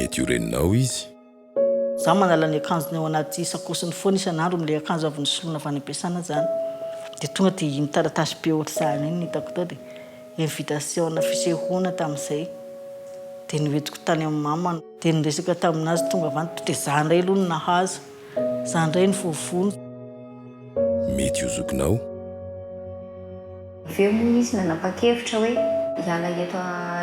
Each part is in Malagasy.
Mety ho reninao izy. Za manala ny akanjony ao anaty sakaosiny foana isan'andro amin'ilay akanjo avy nisoloina avy any am-piasana zany. Dia tonga dia iny taratasy be ohatr'izany iny no hitako tao dia invitation-na fisehoana tamin'izay. Dia noentiko tany amin'ny mama. Dia niresaka tamin'azy tonga avy any, dia za indray aloha no nahazo. Za indray no voavono. Mety ho zokinao. Avy eo moa izy nanapa-kevitra hoe hiala eto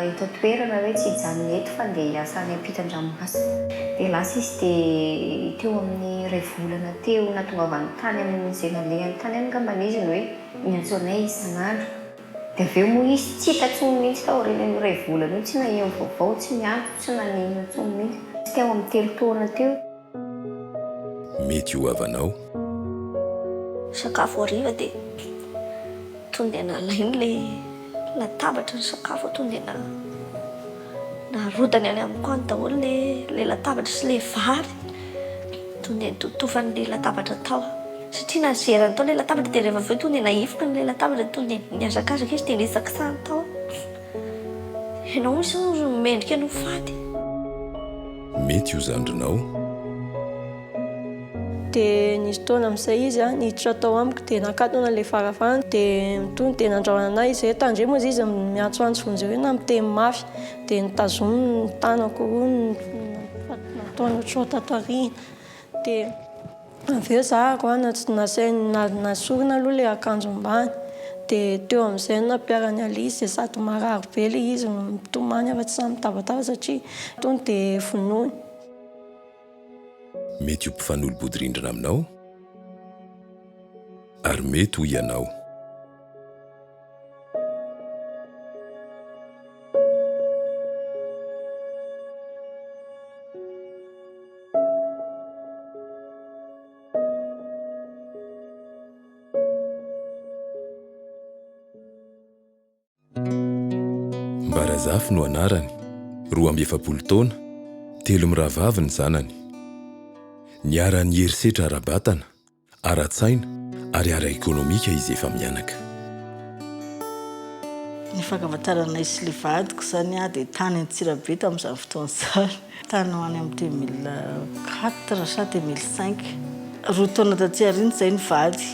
eto an-toerana hoe tsy hijanona eto fa ndeha hiasa any ampitan-dranomasina. Dia lasa izy dia teo amin'ny iray volana teo nahatongavany tany amin'izay nalehany tany angambany izy no hoe niantso anay isan'andro. Dia avy eo moa izy tsy hita intsony mihitsy taorian'io iray volana io, tsy naheno vaovao, tsy niantso, tsy naninona intsony mihitsy. Teo amin'ny telo taona teo. Mety ho havanao. Sakafo hariva dia tonga dia nalainy ilay latabatra ny sakafo tonga dia narodany any amiko any daholo ilay latabatra sy ilay vary tonga dia nototofany ilay latabatra tao satria nazerany tao ilay latabatra dia rehefa avy eo tonga dia nahifoka ilay latabatra tonga dia nihazakazaka izy dia nitsakitsahany tao ianao mihitsy no mendrika ny ho faty. Mety ho zandrinao. Dia nisy fotoana amin'izay izy niditra tao amiko dia nakatona ilay varavarana dia tonga dia nandrahona anah izy hoe tandremo hozy izy miantsoantso vonjeo io na miteny mafy dia notazominy ny tanako roa nataony ohatr'izao tato aoriana dia avy eo za nasainy nasorina aloha ilay akanjo ambany dia teo amin'izay no nampiharany an'ilay izy dia sady marary be ilay izy no mitomany afa tsy sahy mitabataba satria tonga dia vonoiny. Mety ho mpifanolo-bodirindrina aminao, ary mety ho ianao. Mbarazafy no anarany, 42 taona, telo mirahavavy ny zanany. Niharan'ny herisetra ara-batana, ara-tsaina ary ara-ekonomika izy efa-mianaka. Ny fankafantaranay sy ilay vadiko izany dia tany Antsirabe tamin'izany fotoana izany. Tany ho any amin'ny 2004 sa 2005. Roa taona taty aoriana izay nivady.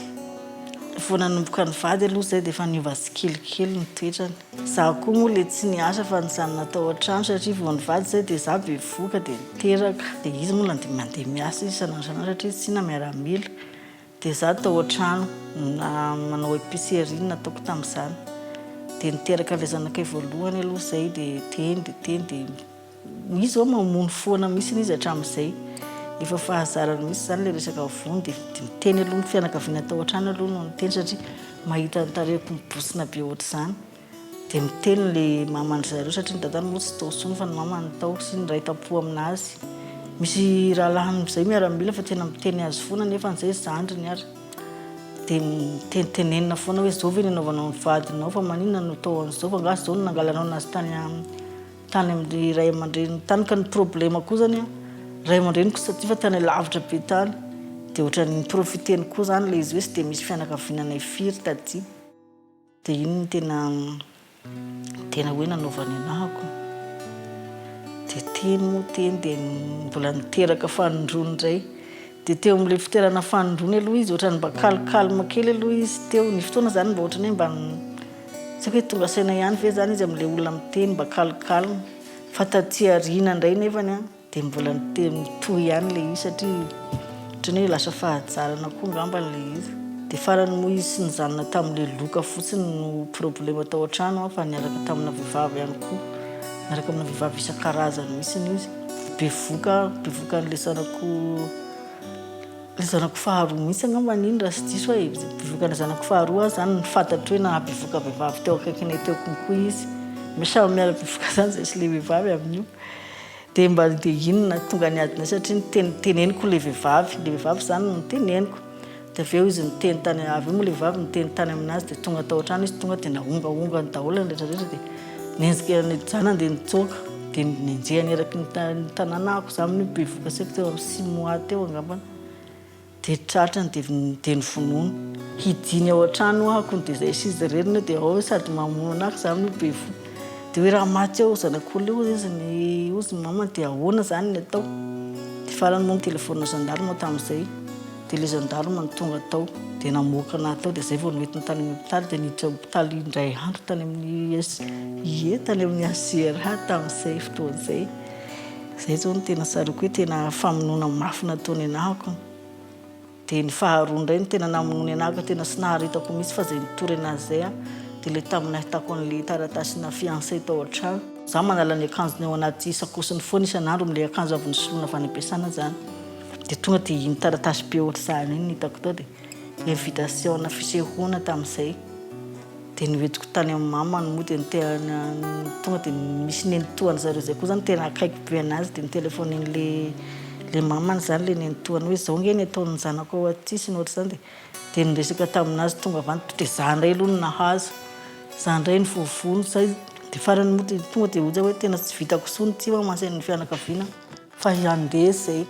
Vao nanomboka nivady aloha izay dia efa niova tsikelikely ny toetrany. Izaho koa moa ilay tsy niasa fa nijanona tao an-trano satria vao nivady izay dia izaho bevohoka dia niteraka. Dia izy moa nandeha mandeha miasa izy isan'andro isan'andro satria izy tsinona miaramila. Dia izaho tao an-trano nanao épicerie no nataoko tamin'izany. Dia niteraka ilay zanakay voalohany aloha izay dia teny dia teny dia. Izy zao mamono foana mihitsy izy hatramin'izay. Efa fahazarany mihitsy izany ilay resaka vono dia miteny aloha ny fianakaviana tao an-trano aloha no niteny satria mahita ny tarehiko mibontsina be ohatr'izany. Dia miteny ilay maman-dry zareo satria ny dadany moa tsy tao intsony fa ny mamany tao sy ny iray tampo aminazy. Misy rahalahiny izay miaramila fa tena miteny azy foana nefa izay zandriny ary. Dia mitenitenenina foana hoe izao ve ny anaovanao ny vadinao fa maninona no atao an'izao fa angaha izao no nangalanao anazy tany tany amin'ny ray aman-dreniny tany ka ny problème koa zany an, ray aman-dreniko satria fa tany alavitra be tany dia ohatran'ny ni-profiter-ny koa zany ilay izy hoe tsy dia misy fianakaviana anay firy taty, dia iny no tena tena hoe nanaovany anahako, dia teny moa teny dia mbola niteraka fanindroany indray, dia teo amin'ilay fiterahana fanindroany aloha izy ohatran'ny mba calme kely aloha izy teo, ny fotoana zany mba ohatran'ny hoe mba Tsy haiko hoe tonga saina ihany ve izany izy amin'ilay olona miteny mba calme fa taty aoriana indray nefany an dia mbola niteny mitohy ihany ilay izy satria ohatran'ny hoe lasa fahajarana koa angamba ilay izy. Dia farany moa izy tsy nijanona tamin'ilay loka fotsiny no problema tao an-trano fa niaraka tamina vehivavy ihany koa, niaraka amina vehivavy isan-karazany mihitsy izy. Bevohoka aho, bevohoka an'ilay zanako. Ilay zanako faharoa mihitsy angamba iny raha tsy diso aho e, bevohoka ny zanako faharoa aho izany no fantatro hoe nahabevohoka vehivavy teo akaikinay teo konko izy, samy miara-bevohoka izany izahay sy ilay vehivavy amin'io, dia mba dia iny no nahatonga ny adinay satria niteny teneniko ilay vehivavy, ilay vehivavy izany no noteneniko, dia avy eo izy niteny tany, avy eo moa ilay vehivavy niteny tany aminazy dia tonga tao an-trano izy tonga dia nahongahongany daholo ny rehetra rehetra dia nenjika ny zanany dia nitsoaka dia nenjehiny eraky ny tanàna aho za amin'io bevohoka saiko teo amin'ny six mois teo angambany dia tratrany dia dia novonoina hidiny ao an-trano aho kony dia zay sy izy irery no dia ao sady mamono anah za amin'io bevohoka. Dia hoe raha maty eo zanak'olona io hozy izy ny hozy ny mamany dia ahoana izany ny atao? Dia farany moa nitelefaonina gendarme tamin'izay. Dia ilay gendarme no tonga tao dia namoaka anah tao dia izay vao noentiny tany amin'ny hopitaly dia niditra hopitaly indray andro tany amin'ny SIE tany amin'ny HCRA tamin'izay fotoana izay. Izay izao no tena tsaroako hoe tena famonoana mafy nataony anahako. Dia ny faharoa indray no tena namonoany anah ka tena tsy naharetako mihitsy fa izay nitory anazy izay aho dia ilay tamin'ny nahitako an'ilay taratasina fiançailles tao an-trano. Izaho manala ny akanjony ao anaty sakosiny foana isan'andro amin'ilay akanjo avy nisoloana avy any am-piasana izany. Dia tonga dia iny taratasy be ohatr'izany iny no hitako tao dia invitation-na fisehoana tamin'izay. Dia noentiko tany amin'ny mamany moa dia nitehana tonga dia misy nenitoany zareo izay koa izany tena akaiky be an'azy dia nitelefaonin'ilay ilay mamany izany ilay nenitoany hoe izao ange ny ataon'ny zanako ao aty sy ny ohatr'izany dia dia niresaka tamin'azy tonga avy any dia za indray aloha no nahazo za indray no voavono zay dia farany moa dia tonga dia hoy za hoe tena tsy vitako intsony ity hoa mantsy ny fianakaviana fa handeha izay.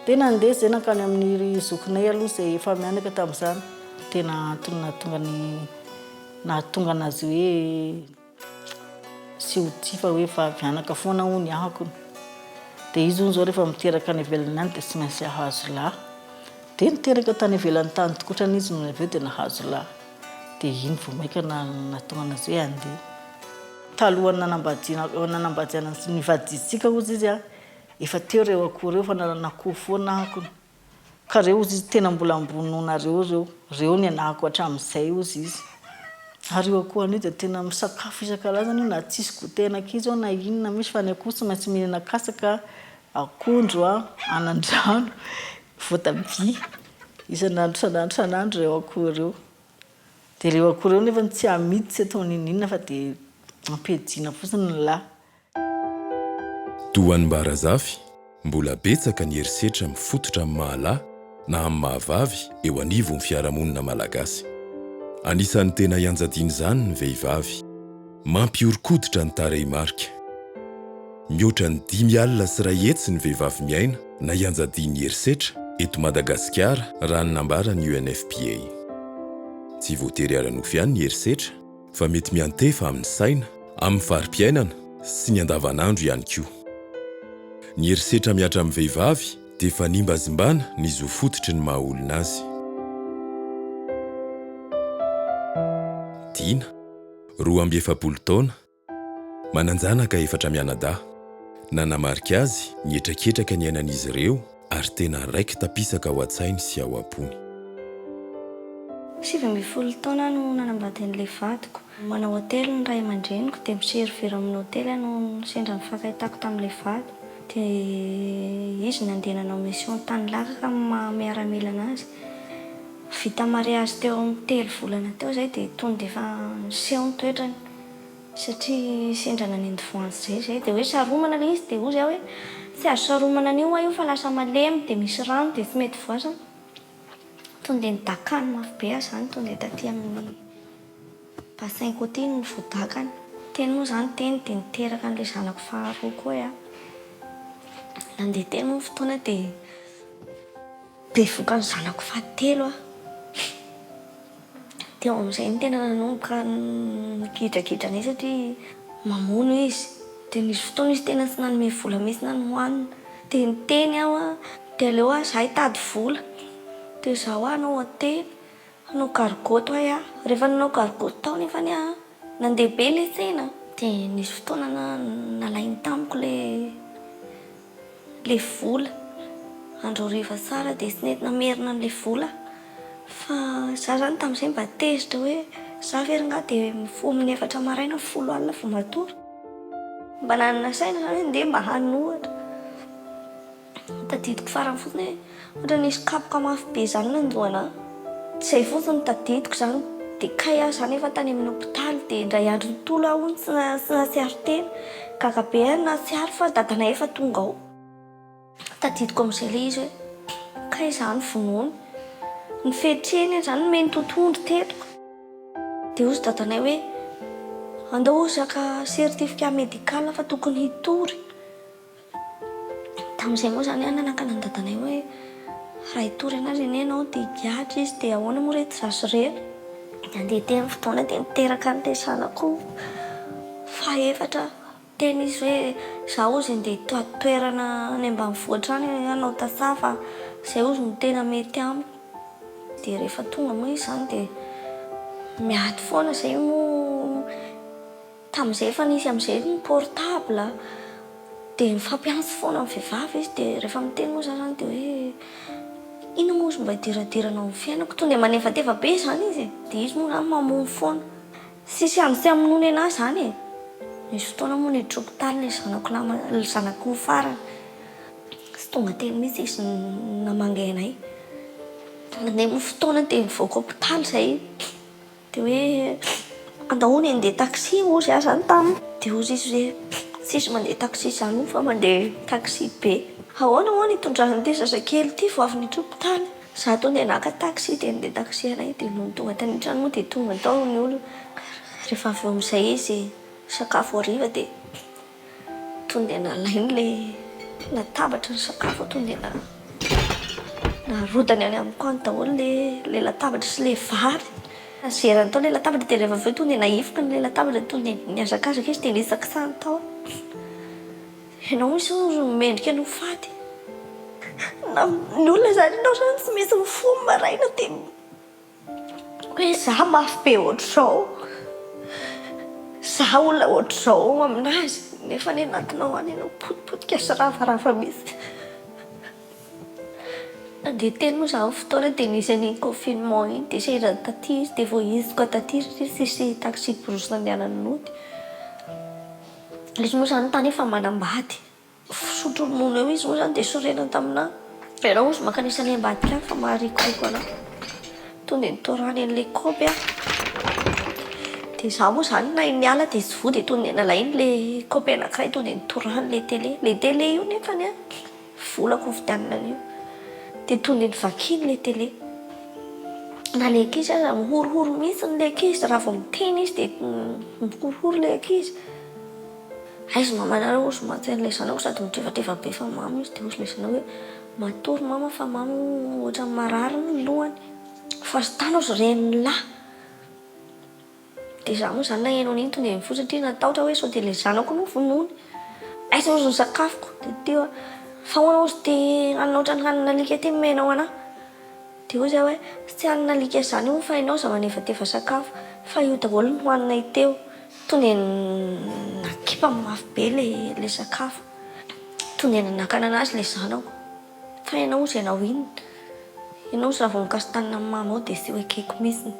Dia nandeha izay nankany amin'ny zokinay aloha izay efa mianaka tamin'izany. Tena antony nahatonga ny nahatonga anazy hoe tsy ho tia fa hoe vavy anaka foana hono ahako. Dia izy hono izao rehefa miteraka any ivelany any dia tsy maintsy hahazo lahy. Dia niteraka tany ivelany tany tokotrany izy nony avy eo dia nahazo lahy. Dia iny vao mainka nahatonga anazy hoe handeha. Talohan'ny nanambadiana nanambadiana nivadiantsika hozy izy a, efa teo ireo akoho ireo, efa nanana akoho foana aho kony. Ka reo hozy izy tena mbola ambony noho nareo reo, reo ny anahako hatramin'izay hozy izy. Ary io akoho an'io dia tena misakafo isan-karazany io na tsisy goûter an'ankizy ao na inona misy fa ny akoho tsy maintsy mihinana katsaka, akondro a, anandrano, voatabia, isan'andro isan'andro isan'andro ireo akoho ireo. Dia ireo akoho ireo nefa tsy amidy tsy atao n'inon'inona fa dia ampiadiana fotsiny ny lahy. Toa an'i Mbarazafy, mbola betsaka ny herisetra mifototra amin'ny maha lahy na amin'ny maha vavy eo anivon'ny fiarahamonina malagasy. Anisan'ny tena ianjadian'izany ny vehivavy. Mampihoron-koditra ny tarehimarika. Mihoatra ny 501 ny vehivavy miaina na ianjadian'ny herisetra eto Madagasikara raha ny nambaran'ny UNFPA. Tsy voatery ara-nofo ihany ny herisetra fa mety miantefa amin'ny saina, amin'ny fari-piainana sy ny andavanandro ihany koa. Ny herisetra mihatra amin'ny vehivavy dia fanimbazimbana ny zo fototry ny maha olona azy. Dina, 42 taona, Manan-janaka efatra mianadahy. Nanamarika azy ny hetraketraka niainan'izy ireo ary tena raiki-tapisaka ao an-tsainy sy ao am-pony. 19 taona aho no nanambady an'ilay vadiko. Manao hotely ny ray aman-dreniko dia mi-servir amin'ny hotely aho no sendra nifankahitako tamin'ilay vadiko. Dia izy nandeha nanao mission tany Lakaka amin'ny maha miaramila anazy. Vita mariazy teo amin'ny telo volana teo izay dia tonga dia efa niseho ny toetrany. Satria sendra nanendy voanjo zay zay dia hoe saromana ilay izy dia hozy aho hoe tsy azo saromana an'io hoa io fa lasa malemy dia misy rano dia tsy mety voasana. Tonga dia nidakany mafy be aho izany tonga dia taty amin'ny bassin-ko aty no voadakany. Teny moa izany teny dia niteraka an'ilay zanako faharoa koa aho. Nandeha teny moa ny fotoana dia bevoka ny zanako fahatelo aho. Teo amin'izay no tena nanomboka nigidragidra anay satria mamono izy. Dia nisy fotoana izy tena tsy nanome vola mihitsy na nohanina. Dia niteny aho dia aleo aho izaho hitady vola. Dia izaho hanao hotely, hanao gargotte hoy aho. Rehefa nanao gargotte tao anefa aho, nandeha be ilay tsena. Dia nisy fotoana nalainy tamiko ilay. le vola andro hariva tsara dia tsy nety namerina an'le vola fa za zany tamin'izay mba tezitra hoe za ve r'ngahy dia mifoha amin'ny efatra maraina folo alina vao matory mba nanana saina zany hoe ndeha mba hanohatra tadidiko farany fotsiny hoe ohatra nisy kapoka mafy be zany nanjo anah zay fotsiny no tadidiko zany dia kay aho zany efa tany amin'ny hopitaly dia indray andro tontolo aho hono tsy nahatsiaro tena Gaga be aho nahatsiaro fa dadanay efa tonga ao. Tadidiko amin'izay ilay izy hoe kay izaho no vonoiny. Ny fetreny izany nomeny totohondry teto. Dia hozy dadanay hoe andao hozy haka certificat médical fa tokony hitory. Tamin'izay moa izany aho nanakana an'i dadanay hoe raha hitory an'azy anie ianao dia higadra izy dia ahoana moa reto zaza ireto. Nandeha teny ny fotoana dia niteraka an'ilay zanako faharoa. Fahaefatra, niteny izy hoe za hozy andeha hitady toerana any ambanivohitra any hanao tantsaha fa zay hozy no tena mety amiko. Dia rehefa tonga moa izy izany dia miady foana izay moa. Tamin'izay efa nisy amin'izay ny portable dia mifampiantso foana amin'ny vehivavy izy dia rehefa miteny moa za zany dia hoe inona moa izy mba idiradiranao amin'ny fiainako, tonga dia manevateva be izany izy e, dia izy moa izany mamono foana, tsisy andro tsy hamonoany an'ahy izany e, nisy fotoana moa niditra hopitaly ilay zanako lahy ilay zanako farany, tsy tonga teny mihitsy izy namangy anay, nandeha moa fotoana dia nivoaka hopitaly izay. Dia hoe andao hono handeha taxi hozy aho zany taminy. Dia hozy izy hoe tsisy mandeha taxi zany hono fa mandeha taxi be. Ahoana hono hitondrana an'ity zazakely ity vao avy niditra hopitaly. Za tonga dia naka taxi dia nandeha taxi anay dia nony tonga tany an-trano moa dia tonga tao ny olona. Rehefa avy eo amin'izay izy sakafo hariva dia. Tonga dia nalainy ilay latabatra ny sakafo, tonga dia narodany any amiko any daholo ilay latabatra sy ilay vary. Nazerany tao ilay latabatra dia rehefa avy eo tonga dia nahifoka ilay latabatra, tonga dia nihazakazaka izy dia nitsakitsahany tao. Ianao mihitsy hono no mendrika ny ho faty. Na ny olona izany ianao izany tsy misy mifoha maraina dia. Hoe za mafy be ohatr'izao, za olona ohatr'izao aminazy nefa any anatinao any ianao potipotika sy ravarava mihitsy. Nandeha teny moa za amin'ny fotoana dia nisy an'iny confinement iny dia sendra taty izy dia voahitsoka taty satria tsisy taxi brousse nandehanany nody. Izy moa zany tany efa manambady. Fisotro ronono eo izy moa zany dia sorena taminà. Ianao hozy mankanesa any ambadika any fa maharikoriko anà. Tonga dia nitorahany an'ilay kaopy aho. Dia izaho moa izany nahay niala dia tsy voa dia tonga dia nalainy ilay kaopy anankiray tonga dia nitorahany ilay télé. Ilay télé io nefany an, volako nividianana an'io. Dia tonga dia novakiany ilay télé. Na ilay ankizy aza mihorohoro mihitsy ilay ankizy, raha vao miteny izy dia mihorohoro ilay ankizy. Aiza mamanareo hozy mantsy an'ilay zanako sady mitrefatrefatra be fa mamo izy dia hozy ilay zanako hoe matory mama fa mamo ohatran'ny marary ny lohany fa tany hozy renin'ny lahy dia za moa zany naheno an'iny tonga dia nifoha satria natahotra hoe sao dia ilay zanako no vonoiny aiza hozy ny sakafoko dia teo aho fa ahoana hozy ity hanina ohatran'ny hanin'alika ity nomenao anah Dia hoy izaho hoe, Tsy hanina alika izany hono fa ianao aza manevateva sakafo fa io daholo no hohaninay teo. Tonga dia nakipany mafy be ilay sakafo. Tonga dia nanakana anazy ilay zanako. Fa ianao hozy ianao inona? Ianao hozy raha vao mikasi-tanana amin'ny mama ao dia tsy ho ekeko mihitsy.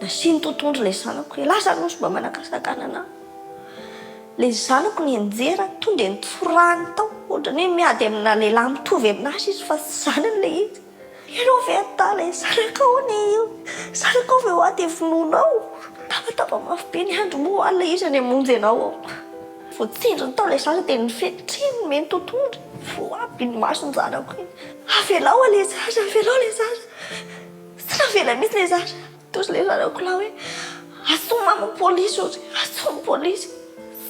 Nasiany totohondry ilay zanako. Ialahy izany hozy mba manakasakana anà. Ilay zanako nianjera tonga dia nitsorahany tao. Ohatran'ny hoe miady amina lehilahy mitovy aminazy izy fa tsy zanany ilay izy. Ianao ve adala e, zanakao anie io, zanakao ve hoa dia vonoinao? Tabataba mafy be ny andro moa alina iza ny hamonjy anao ao? Voatsindriny tao ilay zaza dia nifetriny ny meny totohondry, voa aby ny mason-janako iny. Avelao ilay zaza, avelao ilay zaza. Tsy navela mihitsy ilay zaza. Toa ilay zanako lahy hoe antsoy mama polisy hozy, antsoy polisy.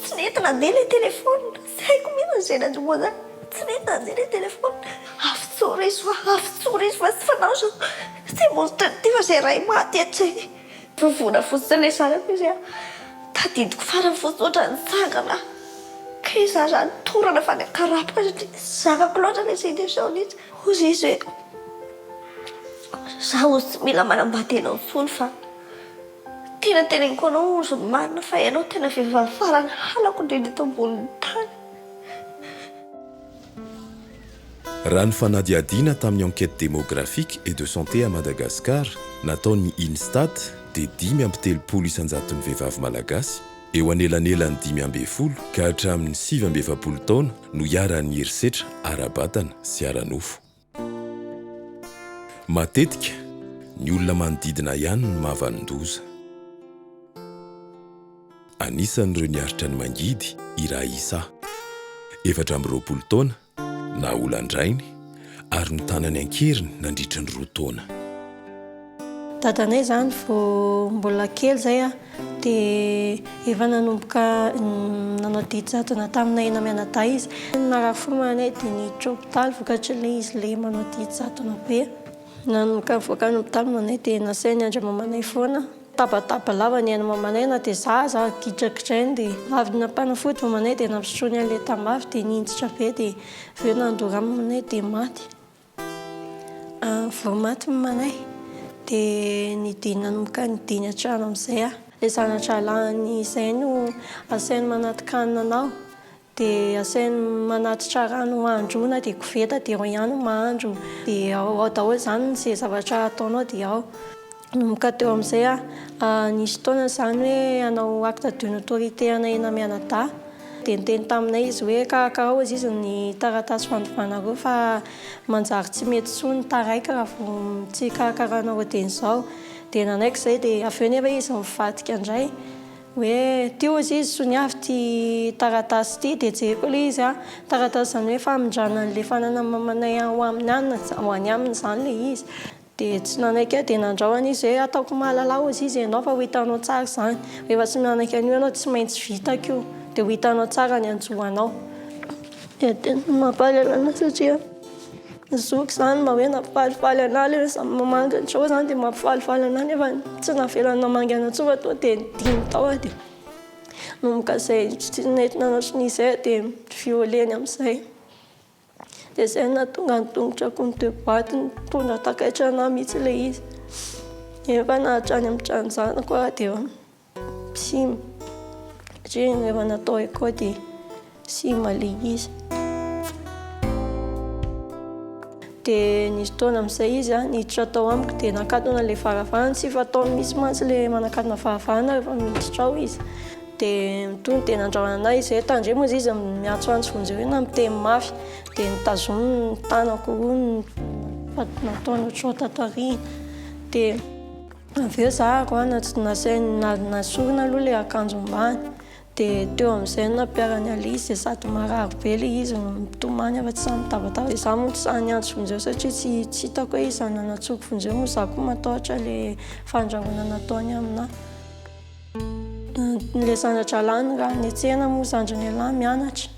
Tsy nety nandeha ilay telefaonina, tsy haiko mihitsy izay nanjo an'izany. Tsy nety nandeha ilay telefaonina. Avotsory izy fa, avotsory izy fa tsy fanao izao. Tsy mositra an'ity fa izay ray maty eto izay. Vovona fotsiny ilay zanako izy an. Tadidiko farany fotsiny ohatran'ny nitsangana aho. Kay izaho izany torana fa niankarapoka satria tsy zakako loatra ilay situation izy. Hozy izy hoe. Za ozy tsy mila manambady anao intsony fa tena teneniko anao ozy ny marina fa ianao tena vehivavy farany halako indrindra eto ambonin'ny tany. Raha ny fanadihadiana tamin'ny Enquête démographique et de santé à Madagascar nataon'ny Instat dia 35 isan-jaton'ny vehivavy malagasy eo anelanelan'ny 15 ka hatramin'ny 49 taona no iharan'ny herisetra ara-batana sy ara-nofo. Matetika, ny olona manodidina ihany no mahavanon-doza. Anisan'ireo niaritra ny mangidy i Raissa, 24 taona, naolan-drainy ary notanany an-keriny nandritra ny roa taona. Dadanay izany vao mbola kely izay aho dia efa nanomboka nanao didy jadona taminay enina mianadahy izy. Narary fo mamanay dia niditra hopitaly vokatr'ilay izy ilay manao didy jadona be. Nanomboka nivoaka ny hopitaly mamanay dia nasainy niandry mamanay foana. Tabataba lava ny ain'i mamanay na dia za aza gidragidrainy dia avy nampanafody mamanay dia nampisotroiny an'ilay tambavy dia nihinjitra be dia avy eo nandoro an'i mamanay dia maty. Vao maty mamanay dia nidina nanomboka nidiny an-trano amin'izay aho. Ilay zana-drahalahiny izay no asainy manati-kanina anao. Dia asainy manatitra rano hahandroana dia koveta dia ao ihany no mahandro dia ao ao daholo izany izay zavatra ataonao dia ao. Nanomboka teo amin'izay aho, nisy fotoana izany hoe hanao acte de notoriété anay ena mianadahy dia niteny taminay izy hoe karakaraoa izy izy ny taratasy fandovanareo fa manjary tsy mety intsony taraiky raha vao tsy karakarainareo dieny izao. Dia nanaiky izay dia avy eo nefa izy nivadika indray. Hoe ty ozy izy soniavy ty taratasy ity dia jereko ilay izy an, taratasy izany hoe famindrana an'ilay fananan'ny mamanay ho aminy any ho any aminy izany ilay izy. Dia tsy nanaiky aho dia nandrahona izy hoe ataoko mahalala ozy izy ianao fa ho hitanao tsara izany, rehefa tsy manaiky an'io ianao tsy maintsy vitako io, dia ho hitanao tsara ny hanjo anao. Dia tena mampalahelo anahy satria ny zoky izany mba hoe nampifalifaly anahy ilay izy mamangy ny trao izany dia mampifalifaly anahy nefa tsy navelany namangy anahy intsony fa tonga dia nidiny tao aho dia nanomboka izay tsy nety nanao sonia izay aho dia ni-violer-ny amin'izay. Dia izay no nahatonga ny tongotrako ni-deboite, nitondra takaitra anahy mihitsy ilay izy. Nefa na hatrany amin'ny tranon-janako aho dia Sima, satria rehefa natao echo dia sima ilay izy. Dia nisy fotoana amin'izay izy niditra tao amiko dia nakatona ilay varavarana, tsy fataony mihitsy mantsy ilay manakatona varavarana rehefa miditra ao izy. Dia tonga dia nandrahona anay izy hoe tandremo hozy izy miantsoantso vonjeo io na miteny mafy. Dia notazominy ny tanako roa nataony ohatr'izao tato aoriana. Dia Avy eo za roa nasainy nasorina aloha ilay akanjo ambany dia teo amin'izay no nampiharany an'ilay izy dia sady marary be ilay izy no mitomany afa tsy sahy mitabataba dia za moa tsy sahy niantso vonjeo satria tsy tsy hitako hoe iza no nanatsoko vonjeo moa za koa matahotra ilay fandrahonana nataony aminà. Ilay zana-drahalahiny raha any an-tsena moa zandrin'ialahy mianatra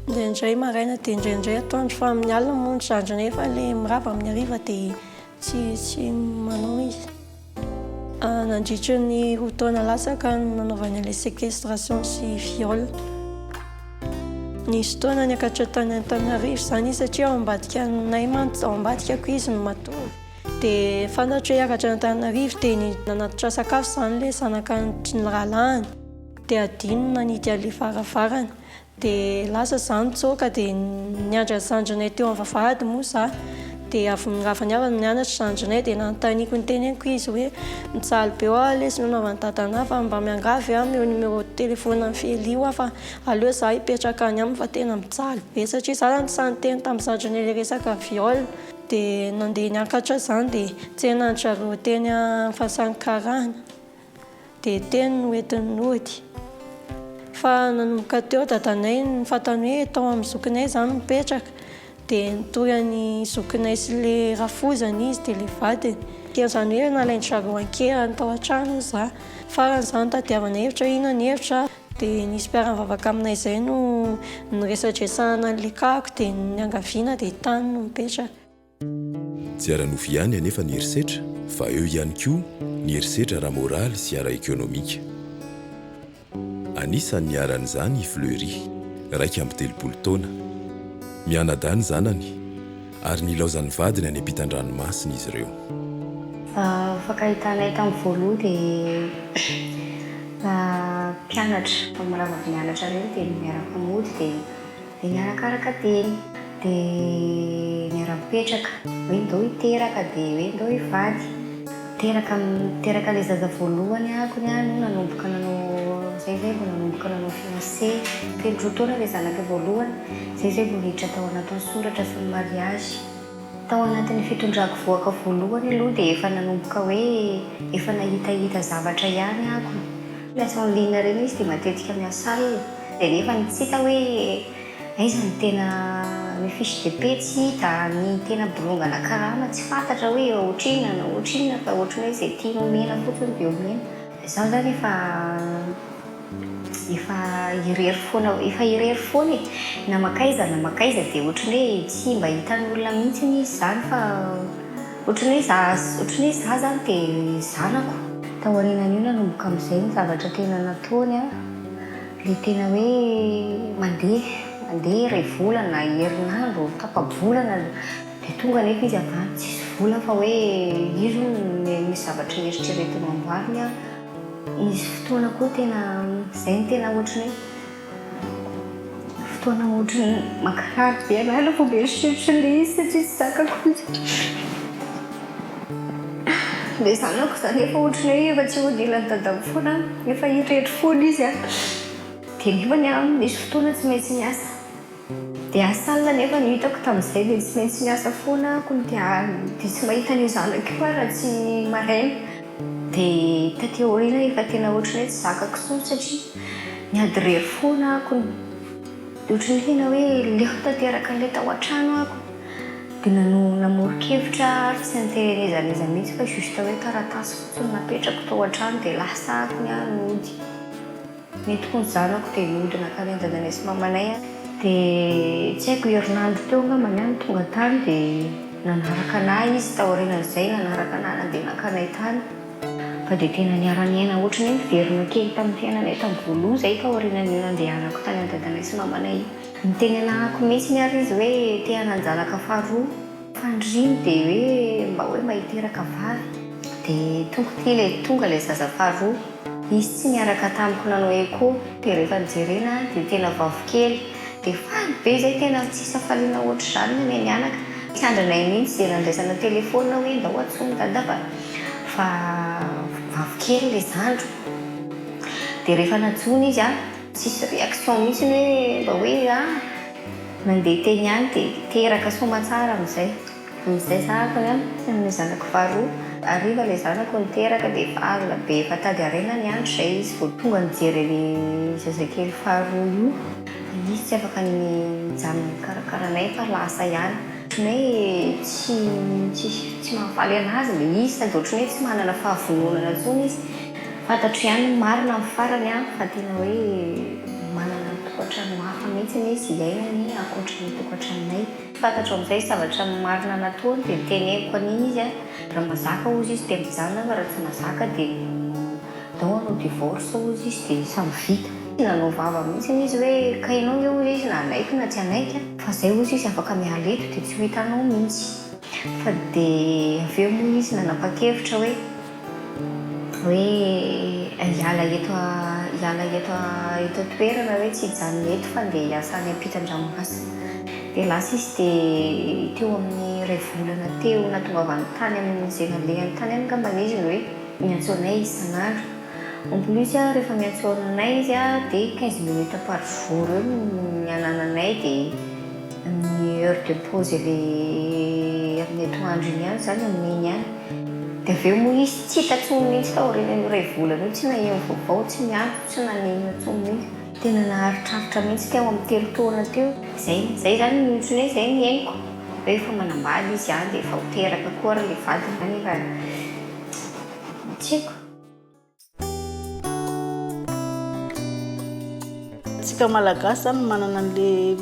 indraindray maraina dia indraindray atoandro fa amin'ny alina moa ny zandrinay efa ilay mirava amin'ny hariva dia Tsy tsy manao izy. Nandritra ny roa taona latsaka no nanaovany an'ilay séquestration sy viol. Nisy fotoana niakatra tany Antananarivo izany izy satria ao ambadika anay mantsy, ao ambadikako izy no matory. Dia fantatro hoe hiakatra any Antananarivo dia nanatitra sakafo izany ilay zanaka ny rahalahiny. Dia adino ny nanidy an'ilay varavarana. Dia lasa za nitsoaka dia niandry an'i zandrinay teo amin'ny vavahady moa za. Dia avy nirava ny havany nianatra zandrinay dia nanontaniako niteneniko izy hoe mijaly be hoa lesy nanaovan'i dadanah fa mba miangavy aho omeo numéro de téléphone an'i Feli hoa fa aleo za hipetraka any aminy fa tena mijaly be satria za zany tsy sahy niteny tamin'i zandrinay ilay resaka viol. Dia nandeha niakatra zany dia tsenan-dry zareo teny Fasan'ny Karana. Dia teny no entiny nody. Fa nanomboka teo dadanay nifantany hoe tao amin'ny zokinay izaho no mipetraka. Dia nitory an'i zokinay sy ilay rafozany izy dia ilay vadiny. Dia izany hoe nalain-dry zareo an-keriny tao an-trano hozy izaho. Farany izaho nitadiavana hevitra hoe inona ny hevitra. Dia nisy mpiara-mivavaka aminay izay no niresadresahana an'ilay cas-ko dia niangaviana dia tany no mipetraka. Tsy ara-nofo ihany anefa ny herisetra fa eo ihany koa ny herisetra ara-moraly sy ara-ekonomika. Anisan'ny niharan'izany i Fleury, 31 taona. Mianadahy ny zanany ary nilaozan'ny vadiny any ampitan-dranomasina izy ireo. Fankahitanay tamin'ny voaloha dia mpianatra, mirava avy nianatra ireny dia miaraka mody dia Dia niarakaraka teny, dia niara-nipetraka, hoe ndao hiteraka, dia hoe ndao hivady. Teraka, teraka ilay zaza voalohany akony aho no nanomboka nanao, izay izay vao nanomboka nanao fiancé. Feno roa taona ilay zanaka voalohany, izay izay vao niditra tao anatin'ny soratra sy ny mariazy. Tao anatin'ny fitondrako vohoka voalohany aloha dia efa nanomboka hoe efa nahitahita zavatra ihany ako. Miasa en ligne ireny izy dia matetika miasa alina. Dia nefa ny tsy hita hoe aiza ny tena ny fiche de paie tsy hita, ny tena bolongana karama tsy fantatra hoe ohatrinona na ohatrinona fa ohatran'ny hoe izay tiany omena fotsiny dia omena. Izaho izany efa efa irery foana efa irery foana e! Na mankaiza na mankaiza dia ohatran'ny hoe tsy mba hitan'olona mihitsy izy izany fa ohatran'ny hoe za ohatran'ny hoe za izany dia zanako. Taorianan'io nanomboka amin'izay ny zavatra tena nataony an, ilay tena hoe mandeha, mandeha iray volana, herinandro, tapa-bolana, dia tonga anefa izy avy any tsisy vola fa hoe izy hono misy zavatra eritreretiny amboariny an. Nisy fotoana koa tena izay no tena ohatran'ny hoe fotoana ohatran'ny mankarary be an'ahy raha vao mieritreritra an'ilay izy satria tsy zakako mihitsy. Ilay zanako izany efa ohatran'ny hoe efa tsy eo anilan'i dadany foana, efa irery foana izy an. Dia nefany an, misy fotoana tsy maintsy miasa. Dia asa alina anefa no hitako tamin'izay dia tsy maintsy miasa foana aho dia dia tsy mahita an'io zanako io aho raha tsy maraina. Dia taty aoriana efa tena ohatran'ny hoe tsy zakako intsony satria niady irery foana aho dia ohatran'ny tena hoe leo tanteraka an'ilay tao an-trano aho. Dia nano namoron-kevitra aho ary tsy niteny an'iza n'iza mihitsy fa juste hoe taratasy fotsiny napetrako tao an-trano dia lasa aho ny ahy nody. Nentiko ny zanako dia nody nankany an-dadanay sy mamanay aho. Dia tsy haiko herinandro teo angambany aho no tonga tany dia nanaraka an'ahy izy taorianan'izay, nanaraka an'ahy nandeha nankanay tany. Fa dia tena niara-niaina ohatran'ny hoe niverina kely tamin'ny fiainanay tamin'ny voalohany izay taorianan'io nandehanako tany an-dadanay sy mamanay io. Niteny anahako mihitsiny ary izy hoe te hanan-janaka faharoa. Faniriany dia hoe mba hoe mba hiteraka vavy. Dia tonga ity ilay tonga ilay zaza faharoa. Izy tsy niaraka tamiko nanao echo. Dia rehefa nojerena dia tena vavikely. Dia faly be izay tena tsisy hafaliana ohatr'izany ny anay mianaka. Tsy andrinay mihitsy izay nandraisana telephone hoe ndao antsoiny dada fa fa vavikely ilay zandriko. Dia rehefa nantsoina izy an, tsisy réaction mihitsy hoe mba hoe ah. Nandeha teny ihany dia teraka soamatsara amin'izay. Amin'izay za akony an, amin'ny zanako faharoa. Hariva ilay zanako niteraka dia efa alina be efa tady haraina ny andro izay izy vao tonga nijery an'io zazakely faharoa io. Fa izy tsy afaka ny nijanona nikarakara anay fa lasa ihany. Ohatran'ny hoe tsy tsy tsy mahafaly an'azy ilay izy sady ohatran'ny hoe tsy manana fahavononana intsony izy. Fantatro ihany ny marina amin'ny farany an, fa tena hoe manana tokantrano hafa mihitsy izy iainany ankoatra ny tokantranonay. Fantatro amin'izay zavatra marina nataony dia noteneniko an'iny izy an, raha mazaka hozy izy dia mijanona fa raha tsy mazaka dia ndao hanao divorce hozy izy dia samy vita. Tsy nanao vava mihitsy izy hoe ka ianao nge hozy izy na hanaiky na tsy hanaiky an, fa zay hozy izy afaka miala eto dia tsy ho hitanao mihitsy. Fa dia avy eo moa izy nanapa-kevitra hoe. Hoe hiala eto hiala eto eto an-toerana hoe tsy hijanona eto fa ndeha hiasa any ampitan-dranomasina. Dia lasa izy dia teo amin'ny iray volana teo nahatongavany tany amin'izay nalehany tany angambany izy no hoe miantso anay isan'andro. En plus rehefa miantso anay izy dia 15 minutes par jour eo no anananay dia amin'ny heure de pause ilay amin'ny atoandro iny ihany izany amin'iny ihany. Dia avy eo moa izy tsy hita intsony mihitsy taorian'io iray volana io, tsy naheno vaovao, tsy niantso, tsy naninona intsony mihitsy. Tena naharitraritra mihitsy teo amin'ny telo taona teo. Izay, izay izany no ohatran'ny hoe izay no henoko, hoe efa manambady izy an, dia efa ho teraka koa ary ilay vadiny izany efa tsy haiko. Tsika Malagasy zany manana an'le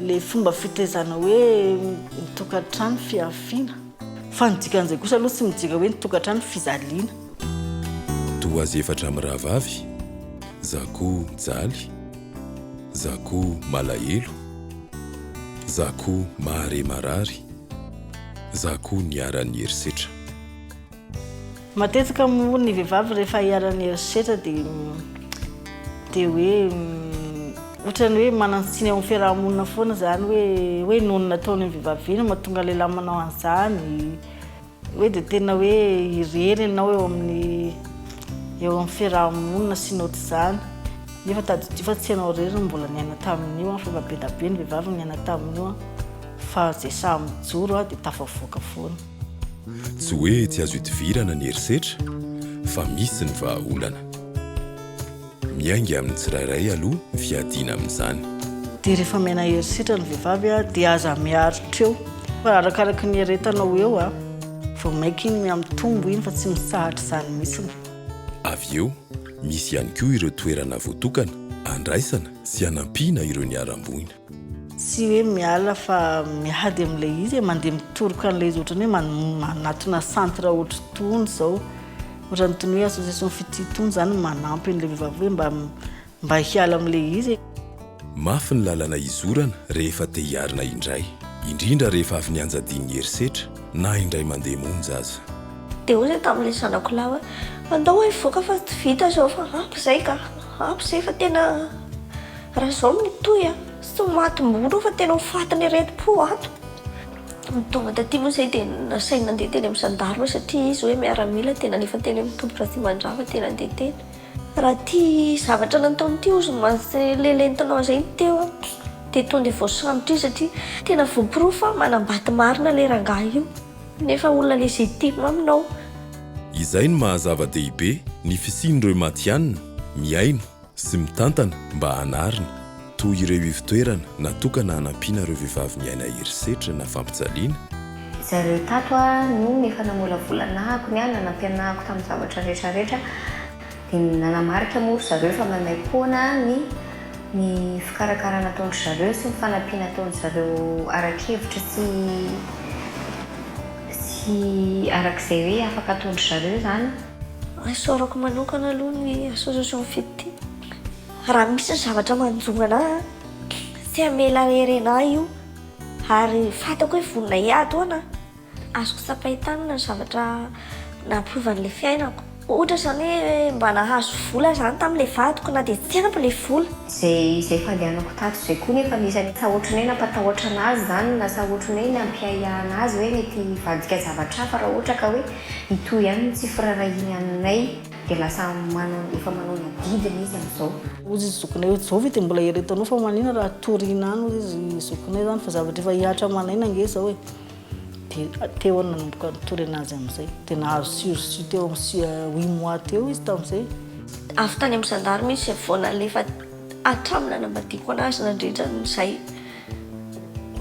le fomba fitaizana hoe ny tokantrano fihafiana. Fa ny dikan'izay kosa aloha tsy midika hoe ny tokantrano fijaliana. Toa azy efatra mirahavavy, za koa mijaly, za koa malahelo, za koa mahare marary, za koa niharan'ny herisetra. Matetika moa ny vehivavy rehefa iharan'ny herisetra dia dia hoe ohatran'ny hoe manan-tsiny ao amin'ny fiaraha-monina foana izany hoe hoe noho ny nataon'iny vehivavy iny no mahatonga lehilahy manao an'izany, hoe dia tena hoe irery ianao eo amin'ny eo amin'ny fiaraha-monina sy ny ohatr'izany. Nefa tadidio fa tsy ianao irery no mbola niaina tamin'io fa efa be dia be ny vehivavy niaina tamin'io fa izay sahy mijoro dia tafavoaka foana. Tsy hoe tsy azo idivirana ny herisetra fa misy ny vahaolana. Miainga amin'ny tsirairay aloha ny fiadiana amin'izany. Dia rehefa miaina herisetra ny vehivavy dia aza miaritra eo fa arakaraky ny iaretanao eo vao mainka iny mihamitombo iny fa tsy mitsahatra izany mihitsy. Avy eo, misy ihany koa ireo toerana voatokana andraisana sy anampiana ireo niharam-boina. Tsy hoe miala fa miady amin'ilay izy e, mandeha mitoroka an'ilay izy ohatran'ny hoe manatona centre ohatr'itony izao. Ohatran'ny hoe association Fitia itony izany manampy an'ilay vehivavy hoe mba mba hiala amin'ilay izy e. Mafy ny lalana izorana rehefa te hiarina indray, indrindra rehefa avy nianjadian'ny herisetra na indray mandeha monja aza. Dia hoy izaho tamin'ilay zanako lahy hoe, andao hoe hivoaka fa tsy vita izao fa ampy izay ka, ampy izay fa tena raha izao no mitohy an, tsy ho matim-bolo aho fa tena ho fatin'aretim-po ato. Ny tonga taty moa izay dia nasainy nandeha teny amin'ny gendarme satria izy hoe miaramila dia nalefa teny amin'ny toby Ratsimandrava dia nandeha teny. Raha ity zavatra nataony ity hozy mantsy ilay lentinao izay no teo an, dia tonga dia voasambotra izy satria tena voaporofo fa manambady marina ilay rangahy io nefa olona légitime aminao. Izay no maha zava-dehibe ny fisian'ireo matihanina mihaino sy mitantana mba hanarina, toy ireo ivon-toerana natokana hanampiana ireo vehivavy miaina herisetra na fampijaliana. Zareo tato no efa namolavola anahako ny ahy, nanampy anahako tamin'ny zavatra rehetra rehetra, dia nanamarika moa ry zareo fa maimaim-poana ny ny fikarakarana ataon-dry zareo sy ny fanampiana ataon-dry zareo ara-kevitra sy sy arak'izay hoe afaka ataon-dry zareo izany. Isaorako manokana aloha ny association Fitia. Raha misy ny zavatra manjo anah, tsy hamela irery anah io ary fantako hoe vonona hiady ho anah. Azoko tsapain-tanana ny zavatra nampiova an'ilay fiainako. Ohatra izany hoe mba nahazo vola izany tamin'ilay vadiko na dia tsy ampy ilay vola. Izay izay fandehanako tato izay koa nefa anisany asa ohatran'ny hoe nampatahotra an'azy izany, lasa ohatran'ny hoe nampiahiahy an'azy hoe mety hivadika zavatra hafa raha ohatra ka hoe Hitohy ihany ny tsy firarahiany aminay dia lasa manao efa manao ny adidiny izy amin'izao. Hozy izy zokinay hoe zao ve dia mbola eretanao fa manina raha toriana any hozy izy zokinay zany fa zavatra efa hihatra aman'aina ange zao e. Dia teo aho no nanomboka nitory anazy amin'izay. Dia nahazo sursis teo amin'ny huit mois teo izy tamin'izay. Avy tany amin'ny gendarme izy vao nalefa hatramin'ny nanambadiako anazy nandritra an'izay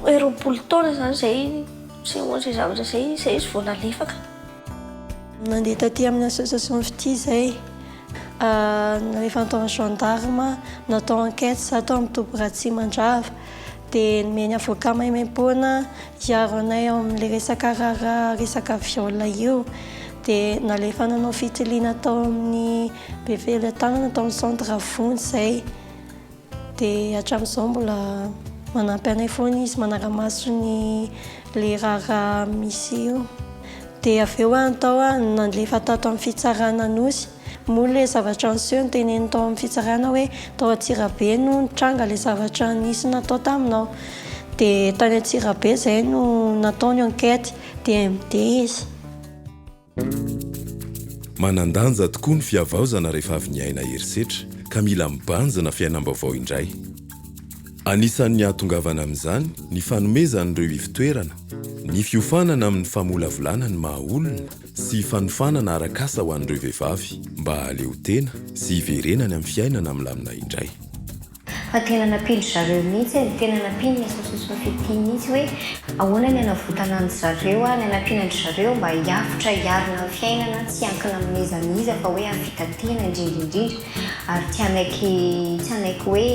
hoe 20 taona izany izay. Nisehoan'izay zavatra izay, izay izy vao nalefaka. Nandeha taty amin'ny association Fitia izay, nalefa tao amin'ny gendarme, natao enquête za tao amin'ny toby Ratsimandrava, dia nomeny avocat maimaimpoana hiaro anay ao amin'ilay resaka raharaha resaka viol io, dia nalefa nanao fitiliana tao amin'ny Befelatanana tao amin'ny centre Vonjy izay. Dia hatramin'izao mbola manampy anay foana izy manara-maso ny le raharaha misy io. Dia avy eo aho tao aho nalefa tato amin'ny fitsarana Anosy. Moa le zavatra niseho noteneniny tao amin'ny fitsarana hoe tao Antsirabe no nitranga le zavatra nisy natao taminao. Dia tany Antsirabe izay no natao ny enquête dia MD izy. Manan-danja tokoa ny fihavaozana rehefa avy niaina herisetra ka mila mibanjina fiainam-baovao indray. Anisan'ny hahatongavana amin'izany ny fanomezan'ireo ivon-toerana, ny fiofanana amin'ny famolavolana ny maha olona sy fanofanana arak'asa ho an'ireo vehivavy mba hahaleo tena sy hiverenany amin'ny fiainana milamina indray. Fa tena nampian-dry zareo mihitsy e, tena nampian'ny association Fitia mihitsy hoe ahoana ny hanavotana an-dry zareo, ny hanampiana an-dry zareo mba hiavotra, hiarina amin'ny fiainana, tsy hiankina amin'iza n'iza fa hoe hahavita tena indrindra indrindra ary tsy hanaiky tsy hanaiky hoe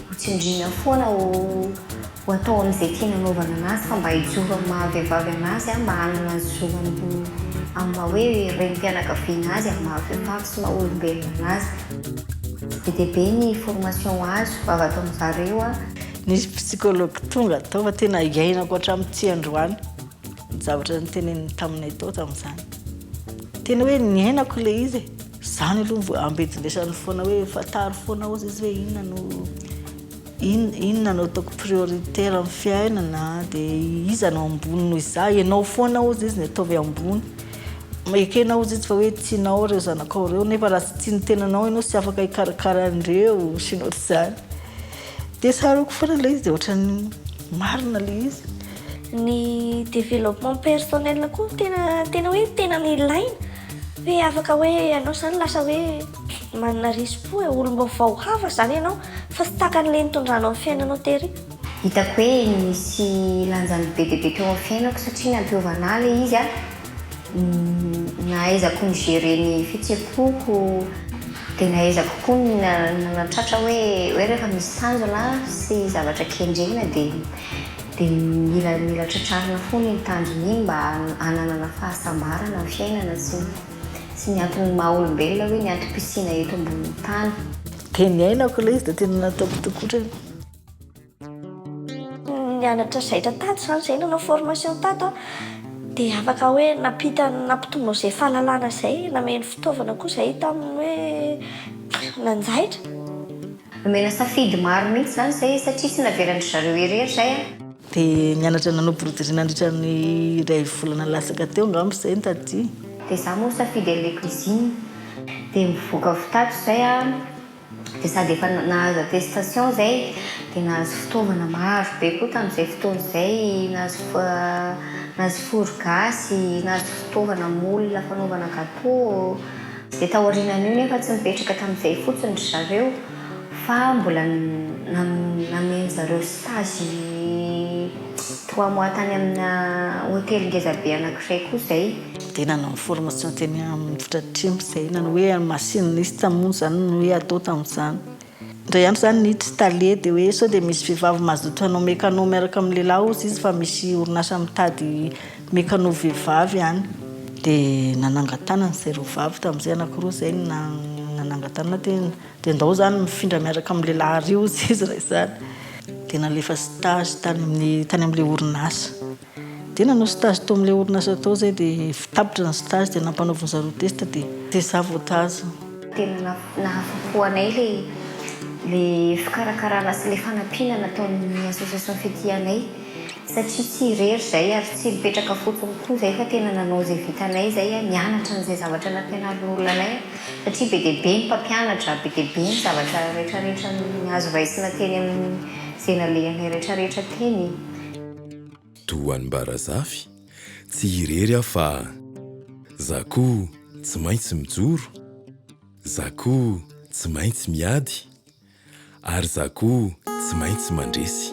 ho tsindriana foana ho ho atao amin'izay tiana hanaovana anazy fa mba hijoro amin'ny maha vehivavy anazy, mba hanana ny zo amin'ny amin'ny maha hoe renim-pianakaviana azy, amin'ny maha vehivavy sy maha olombelona anazy. Be dia be ny formation azo avy ato amin-jareo. Nisy psychologue tonga tao fa tena iainako hatramin'ity androany ny zavatra noteneniny taminay tao tamin'izany. Tena hoe niainako ilay izy e. Izany aloha ambedindresany foana hoe fantaro foana hozy izy hoe inona no Inona no ataoko prioritaire amin'ny fiainana dia iza no ambony noho izaho, ianao foana hozy izy no ataovy ambony, ekena hozy izy fa hoe tianao ireo zanakao ireo nefa raha tsy tia ny tenanao ianao tsy afaka hikarakara an'ireo sy ny ohatr'izany, dia tsaroako foana ilay izy dia ohatran'ny marina ilay izy. Ny développement personnel koa tena tena hoe tena ilaina hoe afaka hoe ianao izany lasa hoe manana risi-po e, olom-baovao hafa izany ianao fa tsy tahaka an'ilay nitondranao ny fiainanao tery. Hitako hoe nisy lanjany be dia be teo amin'ny fiainako satria nampiova anah ilay izy a, nahaizako ni-gérer ny fihetseham-poko, dia nahaizako koa nanatratra hoe hoe rehefa misy tanjona sy zavatra kendrena dia dia mila mila tratrarina foana iny tanjona iny mba hananana fahasambarana amin'ny fiainana sy. sy ny antony maha olombelona hoe ny antom-pisiana eto ambonin'ny tany. Dia niainako ilay izy dia tena nataoko tokotrany. Nianatra zaitra tato izany izay, nanao formation tato aho, dia afaka hoe nampita, nampitombo an'izay fahalalana izay, nameno fitaovana koa izahay tamin'ny hoe nanjaitra. Nomena safidy maro mihitsy izany izay satria tsy navelan-dry zareo irery izay an. Dia nianatra nanao broderie nandritra ny iray volana latsaka teo angamba izay no taty. Dia izaho moa nisafidy an'ilay cuisine. Dia mivoaka avy tato izay an. Dia sady efa nahazo attestation izay dia nahazo fitaovana maro be koa tamin'izay fotoana izay, nahazo nahazo four gasy, nahazo fitaovana moule fanaovana gâteau. Dia taorianan'io nefa tsy nipetraka tamin'izay fotsiny ry zareo fa mbola nameno zareo stage trois mois tany amina hotely ngeza be anankiray koa izay. Dia nanao formation teny amin'ny Votratrimo izay, nanao hoe machiniste moa izany no hoe atao tamin'izany. Indray andro izany niditra tale dia hoe sao dia misy vehivavy mazoto hanao mécano miaraka amin'ny lehilahy hozy izy fa misy orinasa mitady mécano vehivavy any. Dia nanangan-tanana izay roa vavy tamin'izay, anankiroa izay no nanangan-tanana dia dia ndao izany mifindra miaraka amin'ny lehilahy ary hozy izy raha izany. Dia nalefa stage tany amin'ny tany amin'ilay orinasa. Dia nanao stage tao amin'ilay orinasa tao izay dia tapitra ny stage dia nampanaovin zareo test dia dia za voatazona. Tena nahafa-po anay ilay ilay fikarakarana sy ilay fanampiana nataon'ny association Fitia anay satria tsy irery izay ary tsy nipetraka fotsiny koa izay fa tena nanao izay vitanay izay nianatra an'izay zavatra nampianarin'olona anay satria be dia be ny mpampianatra, be dia be ny zavatra rehetrarehetra azo raisina teny amin'izay nalehanay rehetrarehetra teny. Toa an'i Mbarazafy, tsy irery aho fa za koa tsy maintsy mijoro, za koa tsy maintsy miady, ary za koa tsy maintsy mandresy.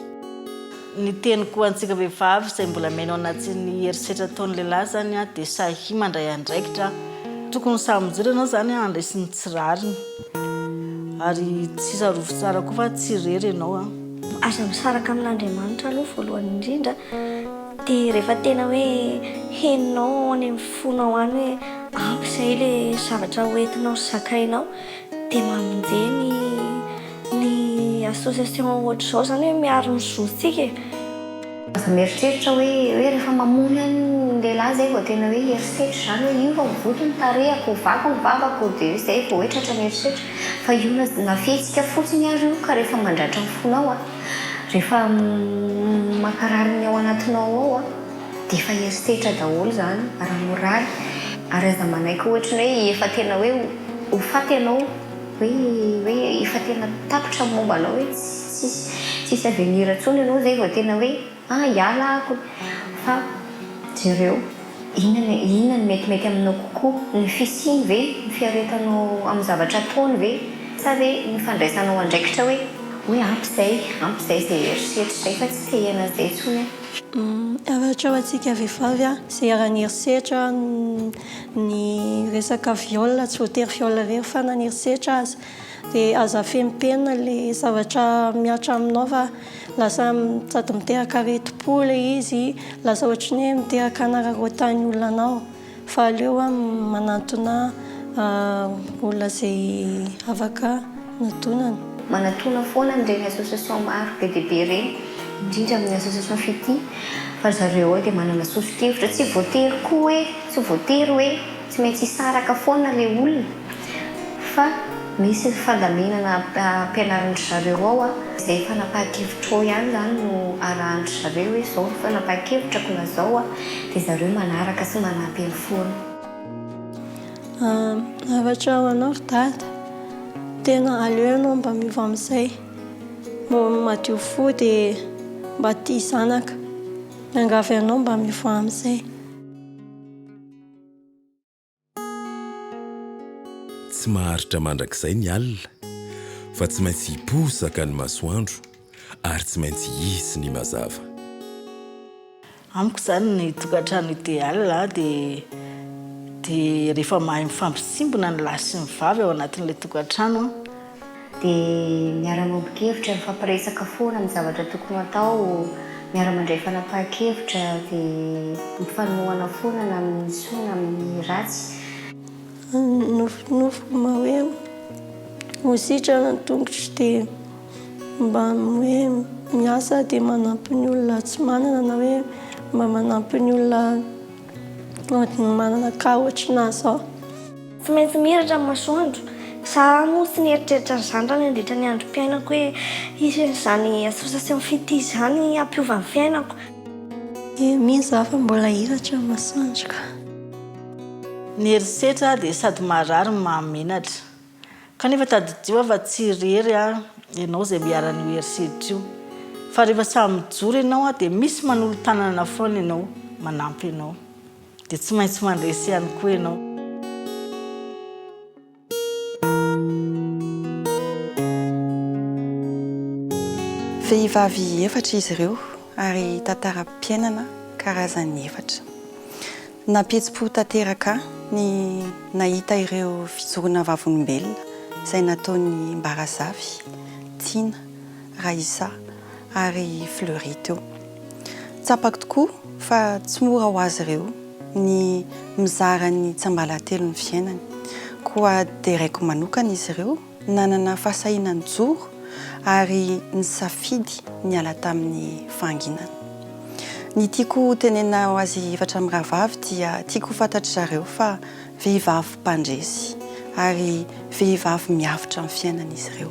Ny teniko ho antsika vehivavy izay mbola miaina ao anatin'ny herisetra ataon'ny lehilahy izany dia sahia mandray andraikitra. Tokony samy mijoro ianao izany handresy ny tsy rariny. Ary tsy tsarovy tsara koa fa tsy irery ianao an. Aza misaraka amin'Andriamanitra aloha voalohany indrindra, dia rehefa tena hoe henonao any amin'ny fonao any hoe ampy izay ilay zavatra hoentinao sy zakainao dia mamonjea ny ny association ohatr'izao izany hoe miaro ny zontsika e. Aza mieritreritra hoe hoe rehefa mamono ihany ny lehilahy zay vao tena hoe herisetra izany hoe io fa mivoto ny tarehiko, vaky ny vavako dia hoe zay vao hoe tratran'ny herisetra fa io na na fihetsika fotsiny ary io ka rehefa mandratra ny fonao a, rehefa mankarary ny ao anatinao ao a dia efa herisetra daholo izany ara-moraly ary aza manaiky ohatry ny hoe efa tena hoe ho faty ianao hoe hoe efa tena tapitra ny momba anao hoe tsisy tsisy avenir intsony ianao zay vao tena hoe ah hiala aho fa jereo inona ny inona no metimety aminao kokoa ny fisiany ve ny fiaretanao amin'ny zavatra ataony ve sa ve ny fandraisanao andraikitra hoe hoe ampy izay ampy izay izay herisetra izay fa tsy te hiaina an'izay intsony aho. Hafatra ho antsika vehivavy izay iharan'ny herisetra, ny resaka viol, tsy voatery viol irery fa na ny herisetra aza dia aza afenimpenina ilay zavatra mihatra aminao fa lasa sady miteraka aretim-po ilay izy, lasa ohatry ny hoe miteraka hanararaotan'ny olona anao. Fa aleo aho manantona olona izay afaka natonana. Manatona foana amin'ireny association maro be dia be ireny, indrindra amin'ny association Fitia, fa ry zareo ao dia manana soso-kevitra, tsy voatery koa hoe, tsy voatery hoe tsy maintsy hisaraka foana ilay olona fa misy ny fandaminana ampianarin-dry zareo ao, izay fanapahan-kevitrao ihany izany no arahan-dry zareo hoe izao ny fanapahan-kevitrako na izao. Dia zareo manaraka sy manampy eny foana. Hafatra ho anao ry dada, tena aleo ianao mba miova amin'izay, mba madio fo dia mba tia zanaka, miangavy anao mba miova amin'izay. Tsy maharitra mandrakizay ny alina, fa tsy maintsy hiposaka ny masoandro ary tsy maintsy hisy ny mazava. Amiko izany ny tokantrano idéal dia dia rehefa mahay mifampisimbona ny lahy sy ny vavy ao anatin'ilay tokantrano an. Dia miara-miombon-kevitra, mifampiresaka foana amin'ny zavatra tokony ho atao, miara-mandray fanapahan-kevitra, dia mifanohana foana na amin'ny soa na amin'ny ratsy. Efa nofinofiko mba hoe ho sitrana ny tongotro dia mba hoe miasa dia manampy ny olona tsy manana na hoe mba manampy ny olona manana cas ohatranà zao. Tsy maintsy mihiratra ny masoandro. Za moa tsy nieritreritra an'izany raha nandritra ny androm-piainako hoe hisy an'izany association fitia izany hampiova ny fiainako. Mino za fa mbola hihiratra ny masoandro ka. Ny herisetra dia sady maharary no mahamenatra. Kanefa tadidio fa tsy irery ianao izay miharan'io herisetra io. Fa rehefa samy mijoro ianao dia misy manolo-tanana foana ianao manampy anao. Dia tsy maintsy mandresy ihany koa ianao. Vehivavy efatra izy ireo ary tantaram-piainana karazany efatra. Nampihetsi-po tanteraka ahy ny nahita ireo fijoroana vavolombelona izay nataon'i Mbarazafy, Tiana, Raissa ary Fleury teo. Tsapako tokoa fa tsy mora ho azy ireo ny mizara ny tsiambalatelon'ny fiainany. Koa deraiko manokana izy ireo nanana fahasahiana nijoro ary nisafidy niala tamin'ny fahanginana. Ny tiako hotenenina ho azy efatra mirahavavy dia tiako ho fantatry zareo fa vehivavy mpandresy ary vehivavy miavotra amin'ny fiainana izy ireo.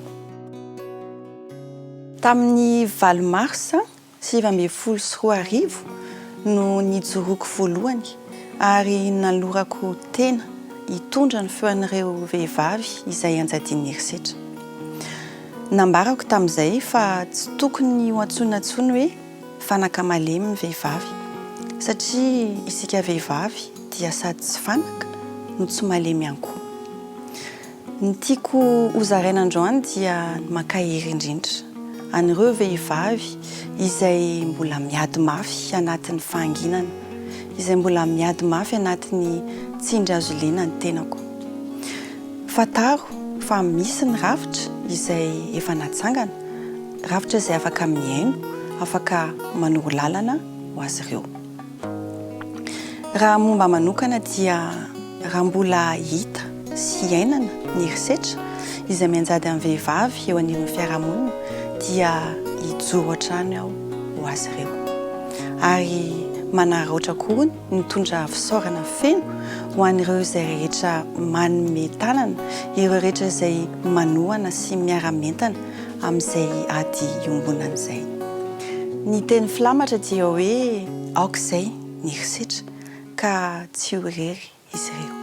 Tamin'ny valo marsa 2019 no nijoroako voalohany ary nanolorako tena hitondra ny feon'ireo vehivavy izay ianjadian'ny herisetra. Nambarako tamin'izay fa tsy tokony ho antsoina intsony hoe fanaka malemy ny vehivavy satria isika vehivavy dia sady tsy fanaka no tsy malemy ihany koa. Ny tiako hozaraina androany dia ny mankahery indrindra an'ireo vehivavy izay mbola miady mafy anatin'ny fahanginana, izay mbola miady mafy anatin'ny tsindry hazo lena ny tenako. Fantaro fa misy ny rafitra izay efa natsangana, rafitra izay afaka mihaino, afaka manoro lalana ho azy ireo. Raha momba manokana dia raha mbola hita sy iainana ny herisetra izay mianjady amin'ny vehivavy eo anivon'ny fiarahamonina dia hijoro hatrany aho ho azy ireo. Ary manararaotra koa ny mitondra fisaorana feno ho an'ireo izay rehetra manome tanana, ireo rehetra izay manohana sy miara-mientana amin'izay ady iombonana izay. Ny teny filamatra dia hoe aoka izay ny herisetra ka tsy ho irery izy ireo.